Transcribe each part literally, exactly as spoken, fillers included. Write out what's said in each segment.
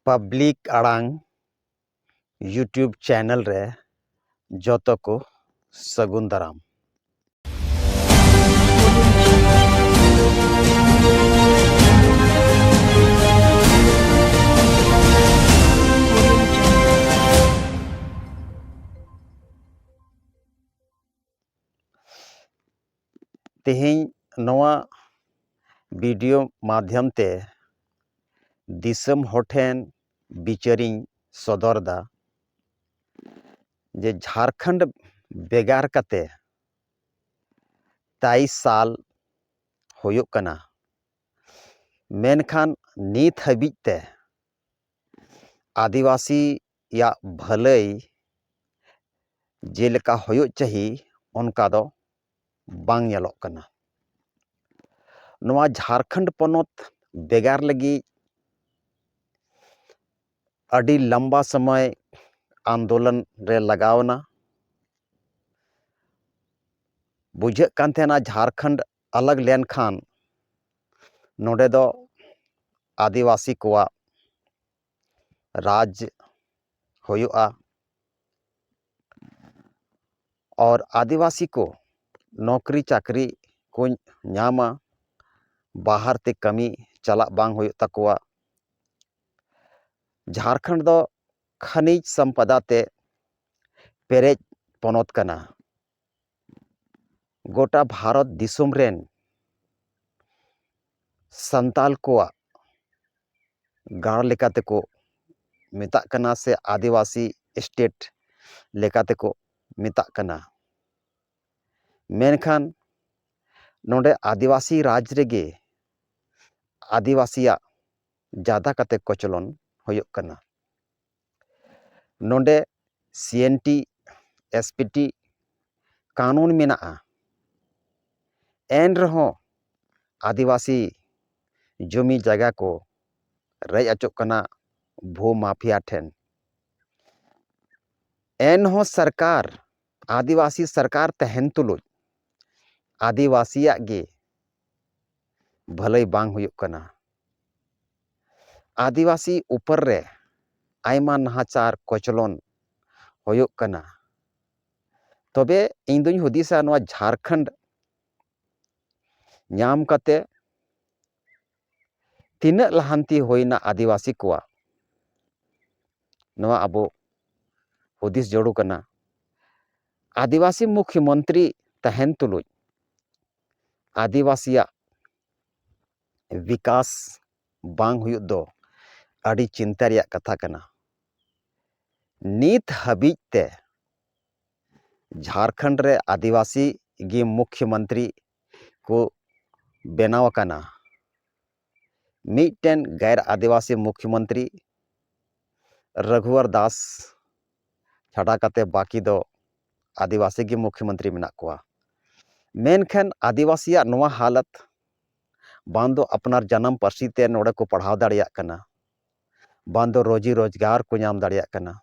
Public ᱟᱲᱟᱝ YouTube channel ᱨᱮ ᱡᱚᱛᱚ ᱠᱚ ᱥᱟᱹᱜᱩᱱ ᱫᱟᱨᱟᱢ᱾ ᱛᱮᱦᱮᱧ ᱱᱚᱣᱟ ᱵᱷᱤᱰᱤᱭᱳ ᱢᱟᱫᱽᱫᱷᱚᱢ ᱛᱮ ᱫᱤᱥᱚᱢ ᱦᱚᱲ ᱴᱷᱮᱱ ᱵᱤᱪᱟᱹᱨᱤᱧ ᱥᱚᱫᱚᱨ ᱫᱟ ᱡᱮ ᱡᱷᱟᱲᱠᱷᱚᱸᱰ ᱵᱷᱮᱜᱟᱨ ᱠᱟᱛᱮ ᱛᱮᱭᱤᱥ ᱥᱟᱞ ᱦᱩᱭᱩᱜ ᱠᱟᱱᱟ, ᱢᱮᱱᱠᱷᱟᱱ ᱱᱤᱛ ᱦᱟᱹᱵᱤᱡ ᱛᱮ ᱟᱹᱫᱤᱵᱟᱹᱥᱤᱭᱟᱜ ᱵᱷᱟᱹᱞᱟᱹᱭ ᱡᱮᱞᱮᱠᱟ ᱦᱩᱭᱩᱜ ᱪᱟᱹᱦᱤ, ᱚᱱᱠᱟ ᱫᱚ ᱵᱟᱝ ᱧᱮᱞᱚᱜ ᱠᱟᱱᱟ᱾ ᱱᱚᱣᱟ ᱡᱷᱟᱲᱠᱷᱚᱸᱰ ᱯᱚᱱᱚᱛ ᱵᱷᱮᱜᱟᱨ ᱞᱟᱹᱜᱤᱫ ᱟᱹᱰᱤ ᱞᱟᱢᱵᱟ ᱥᱚᱢᱚᱭ ᱟᱱᱫᱳᱞᱚᱱ ᱨᱮ ᱞᱟᱜᱟᱣ ᱮᱱᱟ᱾ ᱵᱩᱡᱷᱟᱹᱜ ᱠᱟᱱ ᱛᱟᱦᱮᱱᱟ ᱡᱷᱟᱲᱠᱷᱚᱸᱰ ᱟᱞᱟᱜᱽ ᱞᱮᱱᱠᱷᱟᱱ ᱱᱚᱰᱮ ᱫᱚ ᱟᱹᱫᱤᱵᱟᱹᱥᱤ ᱠᱚᱣᱟᱜ ᱨᱟᱡᱽ ᱦᱩᱭᱩᱜᱼᱟ᱾ ᱟᱨ ᱟᱹᱫᱤᱵᱟᱹᱥᱤ ᱠᱚ ᱱᱚᱠᱨᱤ ᱪᱟᱹᱠᱨᱤ ᱠᱚ ᱧᱟᱢᱟ, ᱵᱟᱦᱟᱨ ᱛᱮ ᱠᱟᱹᱢᱤ ᱪᱟᱞᱟᱜ ᱵᱟᱝ ᱦᱩᱭᱩᱜ ᱛᱟᱠᱚᱣᱟ᱾ ᱡᱷᱟᱲᱠᱷᱚᱸᱰ ᱫᱚ ᱠᱷᱟᱱᱤᱡᱽ ᱥᱚᱢᱯᱚᱫᱟ ᱛᱮ ᱯᱮᱨᱮᱡ ᱯᱚᱱᱚᱛ ᱠᱟᱱᱟ᱾ ᱜᱚᱴᱟ ᱵᱷᱟᱨᱚᱛ ᱫᱤᱥᱚᱢ ᱨᱮᱱ ᱥᱟᱱᱛᱟᱞ ᱠᱚᱣᱟᱜ ᱜᱟᱲ ᱞᱮᱠᱟ ᱛᱮᱠᱚ ᱢᱮᱛᱟᱜ ᱠᱟᱱᱟ ᱥᱮ ᱟᱹᱫᱤᱵᱟᱹᱥᱤ ᱥᱴᱮᱴ ᱞᱮᱠᱟ ᱛᱮᱠᱚ ᱢᱮᱛᱟᱜ ᱠᱟᱱᱟ᱾ ᱢᱮᱱᱠᱷᱟᱱ ᱱᱚᱰᱮ ᱟᱹᱫᱤᱵᱟᱹᱥᱤ ᱨᱟᱡᱽ ᱨᱮᱜᱮ ᱟᱹᱫᱤᱵᱟᱹᱥᱤᱭᱟᱜ ᱡᱟᱫᱟ ᱠᱟᱛᱮ ᱠᱚᱪᱞᱚᱱ ᱦᱩᱭᱩᱜ ᱠᱟᱱᱟ᱾ ᱱᱚᱰᱮ ᱥᱤ N T, S P T ᱠᱟᱹᱱᱩᱱ ᱢᱮᱱᱟᱜᱼᱟ, ᱮᱱ ᱨᱮᱦᱚᱸ ᱟᱹᱫᱤᱵᱟᱹᱥᱤ ᱡᱚᱢᱤ ᱡᱟᱭᱜᱟ ᱠᱚ ᱨᱮᱡ ᱚᱪᱚᱜ ᱠᱟᱱᱟ ᱵᱷᱩ ᱢᱟᱯᱷᱤᱭᱟ ᱴᱷᱮᱱ᱾ ᱮᱱᱦᱚᱸ ᱥᱚᱨᱠᱟᱨ, ᱟᱹᱫᱤᱵᱟᱹᱥᱤ ᱥᱚᱨᱠᱟᱨ ᱛᱟᱦᱮᱱ ᱛᱩᱞᱩᱡ ᱟᱹᱫᱤᱵᱟᱹᱥᱤᱭᱟᱜ ᱜᱮ ᱵᱷᱟᱹᱞᱟᱹᱭ ᱵᱟᱝ ᱦᱩᱭᱩᱜ ᱠᱟᱱᱟ᱾ ᱟᱹᱫᱤᱵᱟᱹᱥᱤ ᱩᱯᱚᱨ ᱨᱮ ᱟᱭᱢᱟ ᱱᱟᱦᱟᱪᱟᱨ ᱠᱚᱪᱞᱚᱱ ᱦᱩᱭᱩᱜ ᱠᱟᱱᱟ᱾ ᱛᱚᱵᱮ ᱤᱧ ᱫᱩᱧ ᱦᱩᱫᱤᱥᱟ, ᱱᱚᱣᱟ ᱡᱷᱟᱲᱠᱷᱚᱸᱰ ᱧᱟᱢ ᱠᱟᱛᱮ ᱛᱤᱱᱟᱹᱜ ᱞᱟᱦᱟᱱᱛᱤ ᱦᱩᱭᱱᱟ ᱟᱹᱫᱤᱵᱟᱹᱥᱤ ᱠᱚᱣᱟᱜ, ᱱᱚᱣᱟ ᱟᱵᱚ ᱦᱩᱫᱤᱥ ᱡᱟᱹᱨᱩᱲ ᱠᱟᱱᱟ᱾ ᱟᱹᱫᱤᱵᱟᱹᱥᱤ ᱢᱩᱠᱷᱭᱚᱢᱚᱱᱛᱨᱤ ᱛᱟᱦᱮᱱ ᱛᱩᱞᱩᱡ ᱟᱹᱫᱤᱵᱟᱹᱥᱤᱭᱟᱜ ᱵᱤᱠᱟᱥ ᱵᱟᱝ ᱦᱩᱭᱩᱜ ᱫᱚ ᱟᱹᱰᱤ ᱪᱤᱱᱛᱟ ᱨᱮᱭᱟᱜ ᱠᱟᱛᱷᱟ ᱠᱟᱱᱟ᱾ ᱱᱤᱛ ᱦᱟᱹᱵᱤᱡ ᱛᱮ ᱡᱷᱟᱲᱠᱷᱚᱸᱰ ᱨᱮ ᱟᱹᱫᱤᱵᱟᱹᱥᱤ ᱜᱮ ᱢᱩᱠᱷᱭᱚᱢᱚᱱᱛᱨᱤ ᱠᱚ ᱵᱮᱱᱟᱣ ᱟᱠᱟᱱᱟ᱾ ᱢᱤᱫᱴᱮᱱ ᱜᱮᱨ ᱟᱹᱫᱤᱵᱟᱹᱥᱤ ᱢᱩᱠᱷᱭᱚᱢᱚᱱᱛᱨᱤ ᱨᱟᱜᱷᱩᱣᱟᱨ ᱫᱟᱥ ᱪᱷᱟᱰᱟ ᱠᱟᱛᱮ ᱵᱟᱹᱠᱤ ᱫᱚ ᱟᱹᱫᱤᱵᱟᱹᱥᱤ ᱜᱮ ᱢᱩᱠᱷᱭᱚᱢᱚᱱᱛᱨᱤ ᱢᱮᱱᱟᱜ ᱠᱚᱣᱟ᱾ ᱢᱮᱱᱠᱷᱟᱱ ᱟᱹᱫᱤᱵᱟᱹᱥᱤᱭᱟᱜ ᱱᱚᱣᱟ ᱦᱟᱞᱚᱛ, ᱵᱟᱝ ᱫᱚ ᱟᱯᱱᱟᱨ ᱡᱟᱱᱟᱢ ᱯᱟᱹᱨᱥᱤ ᱛᱮ ᱱᱚᱰᱮ ᱠᱚ ᱯᱟᱲᱦᱟᱣ ᱫᱟᱲᱮᱭᱟᱜ ᱠᱟᱱᱟ, ᱵᱟᱝ ᱫᱚ ᱨᱳᱡᱤ ᱨᱳᱡᱽᱜᱟᱨ ᱠᱚ ᱧᱟᱢ ᱫᱟᱲᱮᱭᱟᱜ ᱠᱟᱱᱟ᱾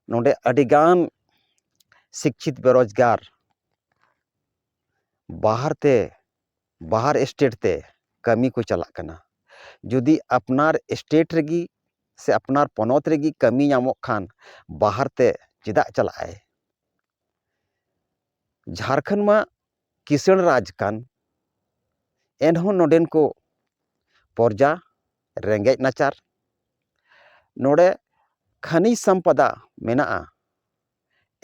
ᱱᱚᱰᱮ ᱟᱹᱰᱤᱜᱟᱱ ᱥᱤᱠᱪᱷᱤᱛ ᱵᱮᱨᱳᱡᱽᱜᱟᱨ ᱵᱟᱦᱟᱨ ᱛᱮ, ᱵᱟᱦᱟᱨ ᱥᱴᱮᱴ ᱛᱮ ᱠᱟᱹᱢᱤ ᱠᱚ ᱪᱟᱞᱟᱜ ᱠᱟᱱᱟ᱾ ᱡᱩᱫᱤ ᱟᱯᱱᱟᱨ ᱥᱴᱮᱴ ᱨᱮᱜᱮ ᱥᱮ ᱟᱯᱱᱟᱨ ᱯᱚᱱᱚᱛ ᱨᱮᱜᱮ ᱠᱟᱹᱢᱤ ᱧᱟᱢᱚᱜ ᱠᱷᱟᱱ, ᱵᱟᱦᱟᱨ ᱛᱮ ᱪᱮᱫᱟᱜ ᱪᱟᱞᱟᱜ ᱟᱭ? ᱡᱷᱟᱲᱠᱷᱚᱸᱰ ᱢᱟ ᱠᱤᱥᱟᱹᱬ ᱨᱟᱡᱽ ᱠᱟᱱ, ᱮᱱᱦᱚᱸ ᱱᱚᱰᱮᱱ ᱠᱚ ᱯᱨᱚᱡᱟ ᱨᱮᱸᱜᱮᱡ ᱱᱟᱪᱟᱨ᱾ ᱱᱚᱰᱮ ᱠᱷᱟᱱᱤᱡᱽ ᱥᱚᱢᱯᱚᱫᱟ ᱢᱮᱱᱟᱜᱼᱟ,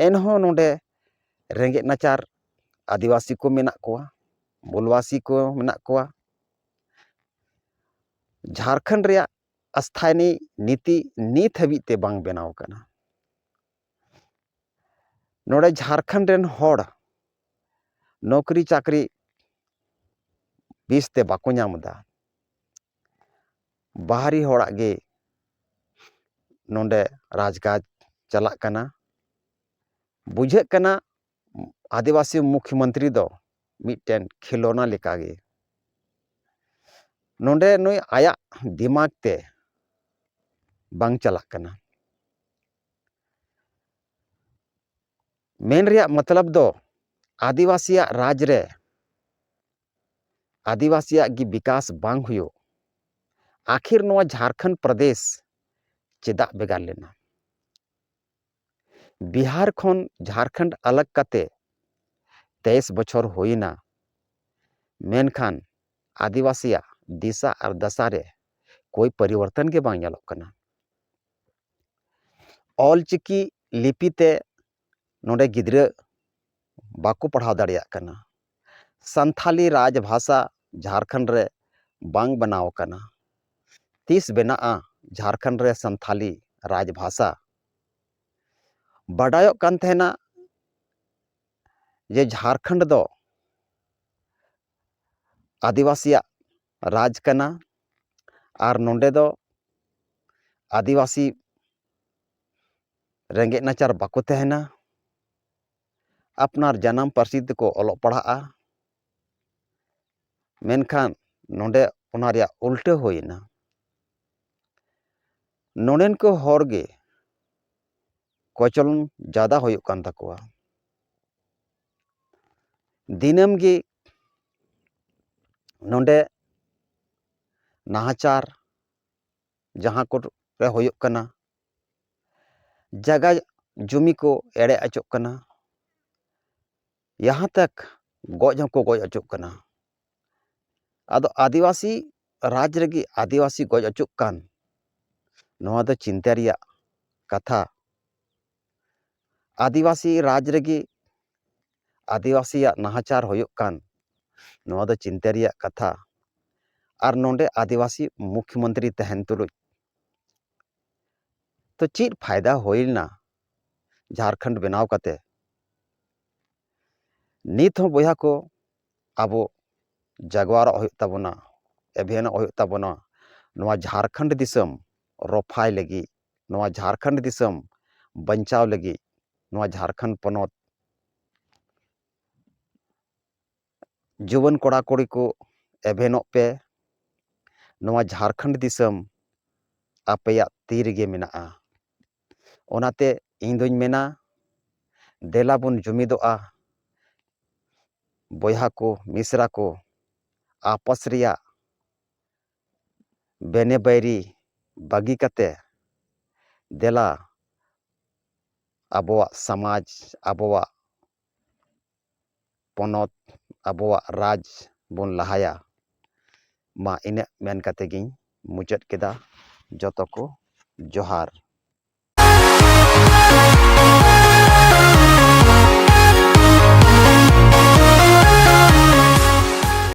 ᱮᱱᱦᱚᱸ ᱱᱚᱰᱮ ᱨᱮᱸᱜᱮᱡ ᱱᱟᱪᱟᱨ ᱟᱹᱫᱤᱵᱟᱹᱥᱤ ᱠᱚ ᱢᱮᱱᱟᱜ ᱠᱚᱣᱟ, ᱢᱩᱞᱵᱟᱥᱤ ᱠᱚ ᱢᱮᱱᱟᱜ ᱠᱚᱣᱟ᱾ ᱡᱷᱟᱲᱠᱷᱚᱸᱰ ᱨᱮᱭᱟᱜ ᱥᱛᱷᱟᱭᱤ ᱱᱤᱛᱤ ᱱᱤᱛ ᱦᱟᱹᱵᱤᱡ ᱛᱮ ᱵᱟᱝ ᱵᱮᱱᱟᱣ ᱟᱠᱟᱱᱟ᱾ ᱱᱚᱰᱮ ᱡᱷᱟᱲᱠᱷᱚᱸᱰ ᱨᱮᱱ ᱦᱚᱲ ᱱᱚᱠᱨᱤ ᱪᱟᱹᱠᱨᱤ ᱵᱮᱥᱛᱮ ᱵᱟᱠᱚ ᱧᱟᱢ ᱮᱫᱟ᱾ ᱵᱟᱦᱨᱤ ᱦᱚᱲᱟᱜ ᱜᱮ ᱱᱚᱰᱮ ᱨᱟᱡᱽᱠᱟᱡᱽ ᱪᱟᱞᱟᱜ ᱠᱟᱱᱟ᱾ ᱵᱩᱡᱷᱟᱹᱜ ᱠᱟᱱᱟ ᱟᱹᱫᱤᱵᱟᱹᱥᱤ ᱢᱩᱠᱷᱭᱚᱢᱚᱱᱛᱨᱤ ᱫᱚ ᱢᱤᱫᱴᱮᱱ ᱠᱷᱮᱞᱳᱱᱟ ᱞᱮᱠᱟᱜᱮ᱾ ᱱᱚᱰᱮ ᱱᱩᱭ ᱟᱭᱟᱜ ᱫᱤᱢᱟᱜᱽ ᱛᱮ ᱵᱟᱝ ᱪᱟᱞᱟᱜ ᱠᱟᱱᱟ᱾ ᱢᱮᱱ ᱨᱮᱭᱟᱜ ᱢᱚᱛᱞᱚᱵ ᱫᱚ ᱟᱹᱫᱤᱵᱟᱹᱥᱤᱭᱟᱜ ᱨᱟᱡᱽ ᱨᱮ ᱟᱹᱫᱤᱵᱟᱹᱥᱤᱭᱟᱜ ᱜᱮ ᱵᱤᱠᱟᱥ ᱵᱟᱝ ᱦᱩᱭᱩᱜ, ᱟᱹᱠᱷᱤᱨ ᱱᱚᱣᱟ ᱡᱷᱟᱲᱠᱷᱚᱸᱰ ᱯᱨᱚᱫᱮᱥ ᱪᱮᱫᱟᱜ ᱵᱷᱮᱜᱟᱨ ᱞᱮᱱᱟ? ᱵᱤᱦᱟᱨ ᱠᱷᱚᱱ ᱡᱷᱟᱲᱠᱷᱚᱸᱰ ᱟᱞᱟᱜᱽ ᱠᱟᱛᱮ ᱛᱮᱭᱤᱥ ᱵᱚᱪᱷᱚᱨ ᱦᱩᱭᱮᱱᱟ, ᱢᱮᱱᱠᱷᱟᱱ ᱟᱹᱫᱤᱵᱟᱹᱥᱤᱭᱟᱜ ᱫᱤᱥᱟ ᱟᱨ ᱫᱟᱥᱟ ᱨᱮ ᱠᱳᱭ ᱯᱚᱨᱤᱵᱚᱨᱛᱚᱱ ᱜᱮ ᱵᱟᱝ ᱧᱮᱞᱚᱜ ᱠᱟᱱᱟ᱾ ᱚᱞ ᱪᱤᱠᱤ ᱞᱤᱯᱤ ᱛᱮ ᱱᱚᱰᱮ ᱜᱤᱫᱽᱨᱟᱹ ᱵᱟᱠᱚ ᱯᱟᱲᱦᱟᱣ ᱫᱟᱲᱮᱭᱟᱜ ᱠᱟᱱᱟ᱾ ᱥᱟᱱᱛᱷᱟᱞᱤ ᱨᱟᱡᱽ ᱵᱷᱟᱥᱟ ᱡᱷᱟᱲᱠᱷᱚᱸᱰ ᱨᱮ ᱵᱟᱝ ᱵᱮᱱᱟᱣ ᱟᱠᱟᱱᱟ᱾ ᱛᱤᱥ ᱵᱮᱱᱟᱜᱼᱟ ᱡᱷᱟᱲᱠᱷᱚᱸᱰ ᱨᱮ ᱥᱟᱱᱛᱷᱟᱞᱤ ᱨᱟᱡᱽ ᱵᱷᱟᱥᱟ? ᱵᱟᱰᱟᱭᱚᱜ ᱠᱟᱱ ᱛᱟᱦᱮᱱᱟ ᱡᱮ ᱡᱷᱟᱲᱠᱷᱚᱸᱰ ᱫᱚ ᱟᱹᱫᱤᱵᱟᱹᱥᱤᱭᱟᱜ ᱨᱟᱡᱽ ᱠᱟᱱᱟ ᱟᱨ ᱱᱚᱰᱮ ᱫᱚ ᱟᱹᱫᱤᱵᱟᱹᱥᱤ ᱨᱮᱸᱜᱮᱡ ᱱᱟᱪᱟᱨ ᱵᱟᱠᱚ ᱛᱟᱦᱮᱱᱟ, ᱟᱯᱱᱟᱨ ᱡᱟᱱᱟᱢ ᱯᱟᱹᱨᱥᱤ ᱛᱮᱠᱚ ᱚᱞᱚᱜ ᱯᱟᱲᱦᱟᱜᱼᱟ᱾ ᱢᱮᱱᱠᱷᱟᱱ ᱱᱚᱰᱮ ᱚᱱᱟ ᱨᱮᱭᱟᱜ ᱩᱞᱴᱟᱹ ᱦᱩᱭᱮᱱᱟ᱾ ᱱᱚᱰᱮᱱ ᱠᱚ ᱦᱚᱲ ᱜᱮ ᱠᱚᱪᱞᱚᱱ ᱡᱟᱫᱟ ᱦᱩᱭᱩᱜ ᱠᱟᱱ ᱛᱟᱠᱚᱣᱟ᱾ ᱫᱤᱱᱟᱹᱢ ᱜᱮ ᱱᱚᱰᱮ ᱱᱟᱦᱟᱪᱟᱨ ᱡᱟᱦᱟᱸ ᱠᱚᱨᱮ ᱦᱩᱭᱩᱜ ᱠᱟᱱᱟ, ᱡᱟᱭᱜᱟ ᱡᱩᱢᱤ ᱠᱚ ᱮᱲᱮ ᱚᱪᱚᱜ ᱠᱟᱱᱟ, ᱡᱟᱦᱟᱸ ᱛᱟᱠ ᱜᱚᱡ ᱦᱚᱸᱠᱚ ᱜᱚᱡ ᱚᱪᱚᱜ ᱠᱟᱱᱟ᱾ ᱟᱫᱚ ᱟᱹᱫᱤᱵᱟᱹᱥᱤ ᱨᱟᱡᱽ ᱨᱮᱜᱮ ᱟᱹᱫᱤᱵᱟᱹᱥᱤ ᱜᱚᱡ ᱚᱪᱚᱜ ᱠᱟᱱ, ᱱᱚᱣᱟ ᱫᱚ ᱪᱤᱱᱛᱟᱹ ᱨᱮᱭᱟᱜ ᱠᱟᱛᱷᱟ᱾ ᱟᱹᱫᱤᱵᱟᱹᱥᱤ ᱨᱟᱡᱽ ᱨᱮᱜᱮ ᱟᱹᱫᱤᱵᱟᱹᱥᱤᱭᱟᱜ ᱱᱟᱦᱟᱪᱟᱨ ᱦᱩᱭᱩᱜ ᱠᱟᱱ, ᱱᱚᱣᱟ ᱫᱚ ᱪᱤᱱᱛᱟᱹ ᱨᱮᱭᱟᱜ ᱠᱟᱛᱷᱟ᱾ ᱟᱨ ᱱᱚᱰᱮ ᱟᱹᱫᱤᱵᱟᱹᱥᱤ ᱢᱩᱠᱷᱭᱚᱢᱚᱱᱛᱨᱤ ᱛᱟᱦᱮᱱ ᱛᱩᱞᱩᱡ ᱛᱚ ᱪᱮᱫ ᱯᱷᱟᱭᱫᱟ ᱦᱩᱭ ᱞᱮᱱᱟ ᱡᱷᱟᱲᱠᱷᱚᱸᱰ ᱵᱮᱱᱟᱣ ᱠᱟᱛᱮ? ᱱᱤᱛ ᱦᱚᱸ ᱵᱚᱭᱦᱟ ᱠᱚ, ᱟᱵᱚ ᱡᱟᱜᱣᱟᱨᱚᱜ ᱦᱩᱭᱩᱜ ᱛᱟᱵᱚᱱᱟ, ᱮᱵᱷᱮᱱᱚᱜ ᱦᱩᱭᱩᱜ ᱛᱟᱵᱚᱱᱟ᱾ ᱱᱚᱣᱟ ᱡᱷᱟᱲᱠᱷᱚᱸᱰ ᱫᱤᱥᱚᱢ ᱨᱚᱯᱷᱟᱭ ᱞᱟᱹᱜᱤᱫ, ᱱᱚᱣᱟ ᱡᱷᱟᱲᱠᱷᱚᱸᱰ ᱫᱤᱥᱚᱢ ᱵᱟᱧᱪᱟᱣ ᱞᱟᱹᱜᱤᱫ, ᱱᱚᱣᱟ ᱡᱷᱟᱲᱠᱷᱚᱸᱰ ᱯᱚᱱᱚᱛ ᱡᱩᱣᱟᱹᱱ ᱠᱚᱲᱟ ᱠᱩᱲᱤ ᱠᱚ ᱮᱵᱷᱮᱱᱚᱜ ᱯᱮ᱾ ᱱᱚᱣᱟ ᱡᱷᱟᱲᱠᱷᱚᱸᱰ ᱫᱤᱥᱚᱢ ᱟᱯᱮᱭᱟᱜ ᱛᱤ ᱨᱮᱜᱮ ᱢᱮᱱᱟᱜᱼᱟ᱾ ᱚᱱᱟᱛᱮ ᱤᱧ ᱫᱩᱧ ᱢᱮᱱᱟ, ᱫᱮᱞᱟ ᱵᱚᱱ ᱡᱩᱢᱤᱫᱚᱜᱼᱟ᱾ ᱵᱚᱭᱦᱟ ᱠᱚ, ᱢᱤᱥᱨᱟ ᱠᱚ, ᱟᱯᱟᱥ ᱨᱮᱭᱟᱜ ᱵᱮᱱᱮ ᱵᱟᱹᱭᱨᱤ ᱵᱟᱹᱜᱤ ᱠᱟᱛᱮ ᱫᱮᱞᱟ ᱟᱵᱚᱣᱟᱜ ᱥᱚᱢᱟᱡᱽ, ᱟᱵᱚᱣᱟᱜ ᱯᱚᱱᱚᱛ, ᱟᱵᱚᱣᱟᱜ ᱨᱟᱡᱽ ᱵᱚᱱ ᱞᱟᱦᱟᱭᱟ᱾ ᱢᱟ ᱤᱱᱟᱹᱜ ᱢᱮᱱ ᱠᱟᱛᱮ ᱜᱤᱧ ᱢᱩᱪᱟᱹᱫ ᱠᱮᱫᱟ᱾ ᱡᱚᱛᱚ ᱠᱚ ᱡᱚᱦᱟᱨ᱾